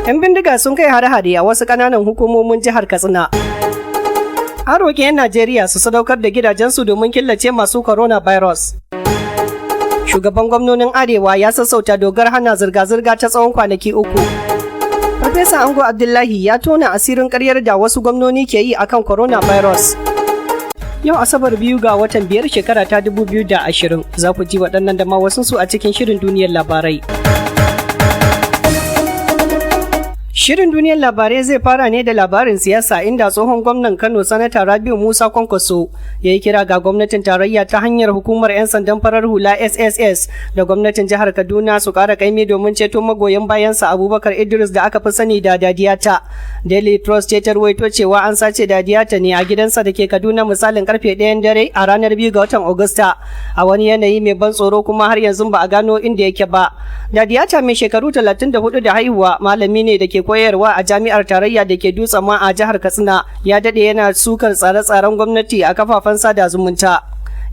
'Yan bindiga sun kai hare-hare a wasu ƙananan hukumomin jihar Katsina. An roƙi 'yan Najeriya su sadaukar da gidajensu domin killace masu coronavirus. Shugaban gwamnonin Arewa ya sassauta dogar hana zirga-zirga ta tsawon kwanaki 3. Farfesa Ango Abdullahi ya tona asirin karyar da wasu gwamnoni ke yi akan coronavirus. Yau Asabar 2 ga watan 5 shekara ta 2020 za ku ji waɗannan da ma wasunsu a cikin shirin duniyar labarai. Shirin duniyar labarai zai fara ne da labarin siyasa, inda tsohon gwamnan Kano, Sanata Rabiu Musa Kwankwaso, ya yi kira ga gwamnatin tarayya ta hanyar hukumar 'yan sandan farar hula SSS da gwamnatin jihar Kaduna su kara kaimi domin ceto magoyan bayansa Abubakar Idris da aka fi sani da Dadiyata. Daily Trust ce ta ruwaito cewa an sace Dadiyata ne a gidansa da ke Kaduna misalin karfe 1 dare a ranar 2 ga watan Agusta a wani yanayi mai ban tsoro, kuma har yanzu ba a gano inda yake ba. Dadiyata mai shekaru 34 da haihuwa malami ne da ke koyarwa a jami'ar tarayya da ke Dutsen Ma a jihar Katsina. Ya daɗe yana sukar tsare-tsaren gwamnati a kafafen sada zumunta.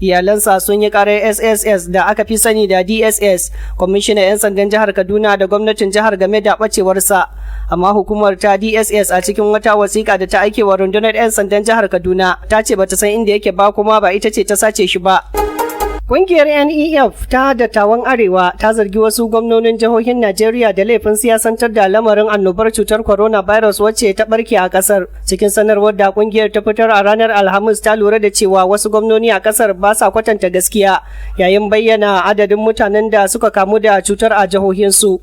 Iyalansa sun yi karar SSS da aka fi sani da DSS, kwamishinan 'yan sandan jihar Kaduna da gwamnatin jihar game da ɓacewarsa. Amma hukumar ta DSS, a cikin wata wasiƙa da ta aike wa rundunar 'yan sandan jihar Kaduna, ta ce bata san inda yake ba kuma ba ita ce ta sace shi ba. Ƙungiyar NEF ta dattawan Arewa ta zargi wasu gwamnonin jihohin Najeriya da laifin siyasantar da lamarin annobar cutar coronavirus wacce ta barke a ƙasar. Cikin sanarwar da ƙungiyar ta fitar a ranar Alhamis, ta lura da cewa wasu gwamnoni a ƙasar ba sa kwatanta gaskiya yayin bayyana adadin mutanen da suka kamu da cutar a jihohinsu.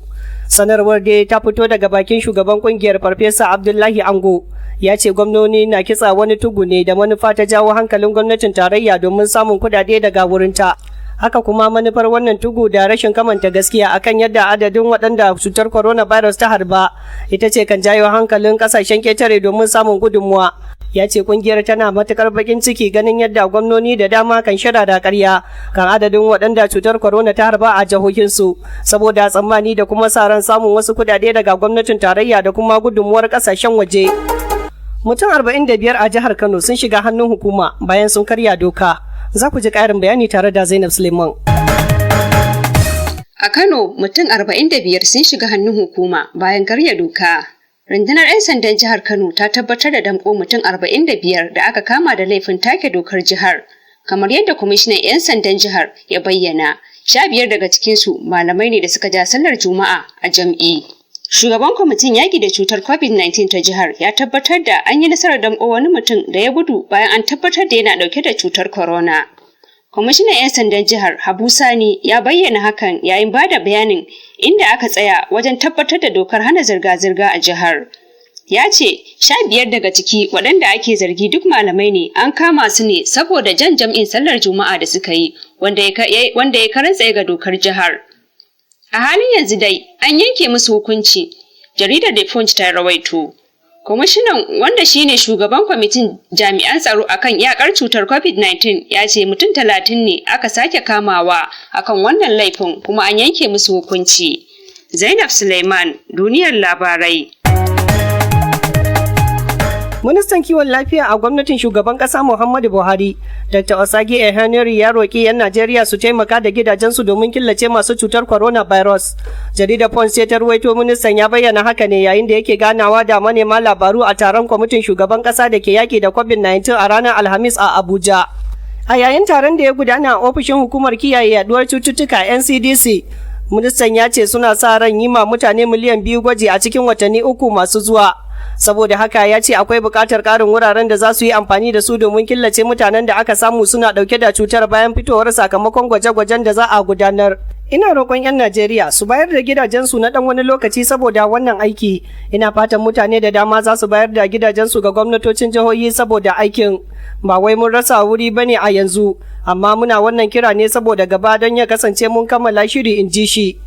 Sanarwar dai ta fito daga bakin shugaban ƙungiyar, Farfesa Abdullahi Ango. Ya ce gwamnoni na kitsa wani tugu ne da manufa ta jawo hankalin gwamnatin tarayya domin samun kuɗaɗe daga wurinta. Haka kuma manufar wannan tugu da rashin kamanta gaskiya akan yadda adadin waɗanda cutar coronavirus ta harba ita ce kan jawo hankalin ƙasashen ketare domin samun gudunmuwa. Ya ce kungiyar tana matukar bakin ciki ganin yadda gwamnoni da dama kan shirya da karya kan adadin waɗanda cutar corona ta harba a jihohinsu saboda tsammani da kuma sa ran samun wasu kuɗaɗe daga gwamnatin tarayya da kuma gudunmuwar ƙasashen waje. Mutum 45 a jihar Kano sun shiga hannun hukuma bayan sun karya doka. Za ku ji ƙarin bayani tare da Zainab Suleiman. A Kano, mutum 45 sun shiga hannun hukuma bayan karya doka. Rundunar 'yan sandan jihar Kano ta tabbatar da damƙo mutum 45 da aka kama da laifin take dokar jihar. Kamar yadda kwamishinan 'yan sandan jihar ya bayyana, 15 daga cikinsu malamai ne da suka ja sallar Juma'a a jam'i. Shugaban kwamitin yaƙi da cutar COVID-19 ta jihar ya tabbatar da an yi nasarar damƙo wani mutum da ya gudu bayan an tabbatar da yana ɗauke da cutar corona. Kwamishinan 'yan sandan jihar, Habu Sani, ya bayyana hakan yayin ba da bayanin inda aka tsaya wajen tabbatar da dokar hana zirga-zirga a jihar. Ya ce 15 daga ciki waɗanda ake zargi duk malamai ne, an kama su ne saboda jan jam'in sallar Juma'a da suka yi wanda ya karan tsaye ga dokar jihar. A halin yanzu dai an yanke musu hukunci, jaridar The Punch ta rawaito. Kwamishinan, wanda shine shugaban kwamitin jami'an tsaro akan yakar cutar COVID-19, ya ce mutum 30 ne aka sake kamawa akan wannan laifin kuma an yanke musu hukunci. Zainab Suleiman, Duniyar Labarai. Ministan kiwon lafiya a gwamnatin shugaban kasa Muhammadu Buhari, Dr. Osage Ehanire, ya roƙi 'yan Najeriya su taimaka da gidajensu domin killace masu cutar coronavirus. Jaridar Punch ce ta ruwaito ministan ya bayyana haka ne yayin da yake ganawa da manema labaru a taron kwamitin shugaban kasa da ke yaki da COVID-19 a ranar Alhamis a Abuja. A yayin taron da ya gudana a ofishin hukumar kiyaye yaduwar cututtuka NCDC, ministan ya ce suna sa ran yi ma mutane miliyan 2 gwaji a cikin watanni 3 masu zuwa. Saboda haka ya ce akwai buƙatar ƙarin wuraren da za su yi amfani da su domin killace mutanen da aka samu suna ɗauke da cutar bayan fitowar sakamakon gwaje-gwajen da za a gudanar. Ina roƙon 'yan Najeriya su bayar da gidajensu na ɗan wani lokaci saboda wannan aiki. Ina fatan mutane da dama za su bayar da gidajensu ga gwamnatocin jihohi saboda aikin. Ba wai mun rasa wuri bane a yanzu, amma muna wannan kira ne saboda gaba don ya kasance mun kammala shiri, in ji shi.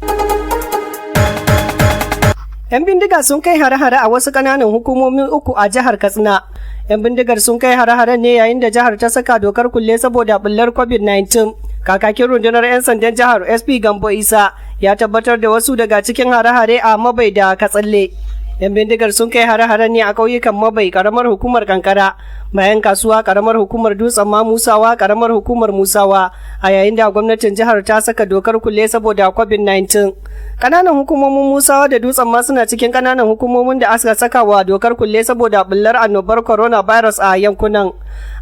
'Yan bindiga sun kai hare-hare a wasu ƙananan hukumomi uku a jihar Katsina. 'Yan bindigar sun kai hare-haren ne yayin da jihar ta saka dokar kulle saboda bullar COVID-19. Kakakin rundunar 'yan sandan jihar, SP Gambo Isa, ya tabbatar da wasu daga cikin hare-hare a Mabai da Katsalle. 'Yan bindigar sun kai hare-hare ne a ƙauyukan Mabai, ƙaramar hukumar Kankara, bayan kasuwa, ƙaramar hukumar Dutsen Ma, Musawa, ƙaramar hukumar Musawa, a yayin da gwamnatin jihar ta saka dokar kulle saboda COVID-19. Ƙananan hukumomin Musawa da Dutsen Ma suna cikin ƙananan hukumomin da aka saka wa dokar kulle saboda bullar annobar coronavirus a yankunan.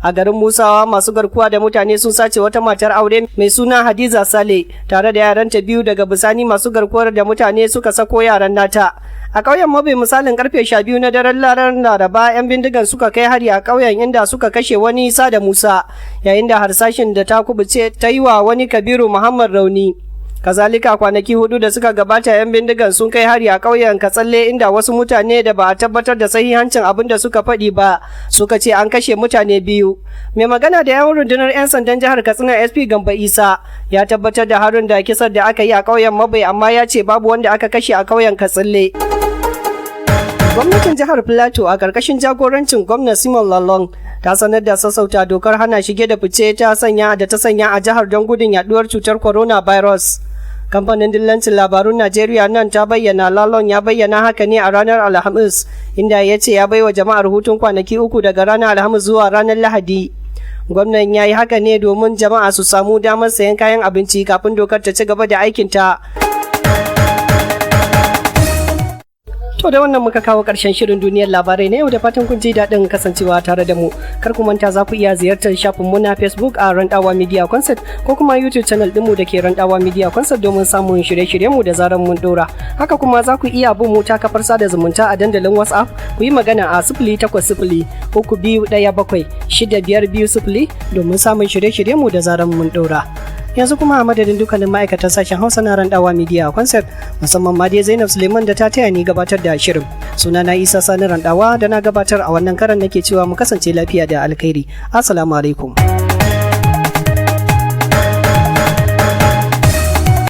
A garin Musawa, masu garkuwa da mutane sun sace wata matar aure mai suna Hadiza Sale tare da yaranta biyu. Daga bisani masu garkuwar da mutane suka sako yaran nata. A ƙauyen Mabe, misalin karfe 12 na daren ranar Laraba, 'yan bindigan suka kai hari a ƙauyen, inda suka kashe wani Sada Musa, yayin da harsashin da ta kubuce ta yi wa wani Kabiru Muhammad rauni. Kazalika, kwanaki 4 da suka gabata, 'yan bindigan sun kai hari a ƙauyen Katsalle, inda wasu mutane da ba a tabbatar da sahihancin abin da suka faɗi ba suka ce an kashe mutane biyu. Mai magana da 'yan rundunar 'yan sandan jihar Katsina, SP Gamba Isa, ya tabbatar da harin da kisar da aka yi a ƙauyen Mabai, amma ya ce babu wanda aka kashe a ƙauyen Katsalle. Gwamnatin jihar Plateau a ƙarƙashin jagorancin gwamna Simon Lalong ta sanar da sassauta dokar hana shige da fice ta sanya da ta sanya a jihar don gudun yaduwar cutar coronavirus. Kamfanin dillancin labarun Najeriya nan ta bayyana Lalong ya bayyana haka ne a ranar Alhamis, inda ya ce ya baiwa jama'ar hutun kwanaki 3 daga ranar Alhamis zuwa ranar Lahadi. Gwamnan ya yi haka ne domin jama'a su samu damar sayan kayan abinci kafin dokar ta ci gaba da aikinta. To, da wannan muka kawo ƙarshen shirin duniyar labarai na yau, da fatan kun ji daɗin kasancewa tare da mu. Kar ku manta, za ku iya ziyartar shafin mu na Facebook a Randawa Media Concert ko kuma YouTube channel ɗinmu da ke Randawa Media Concert domin samun shirye-shiryen mu da zaran mun ɗora. Haka kuma za ku iya bin mu ta kafar sada zumunta a dandalin WhatsApp, ku yi magana a 08032176520 domin samun shirye-shiryen mu da zaran mun ɗora. Yanzu kuma, a madadin dukkanin ma'aikatan sashen Hausa na Randawa Media Concert, musamman ma dai Zainab Suleiman da ta taya ni gabatar da shirin, suna na Isa Sani Randawa da na gabatar a wannan karan nake cewa mu kasance lafiya da alkhairi. Assalamu alaikum.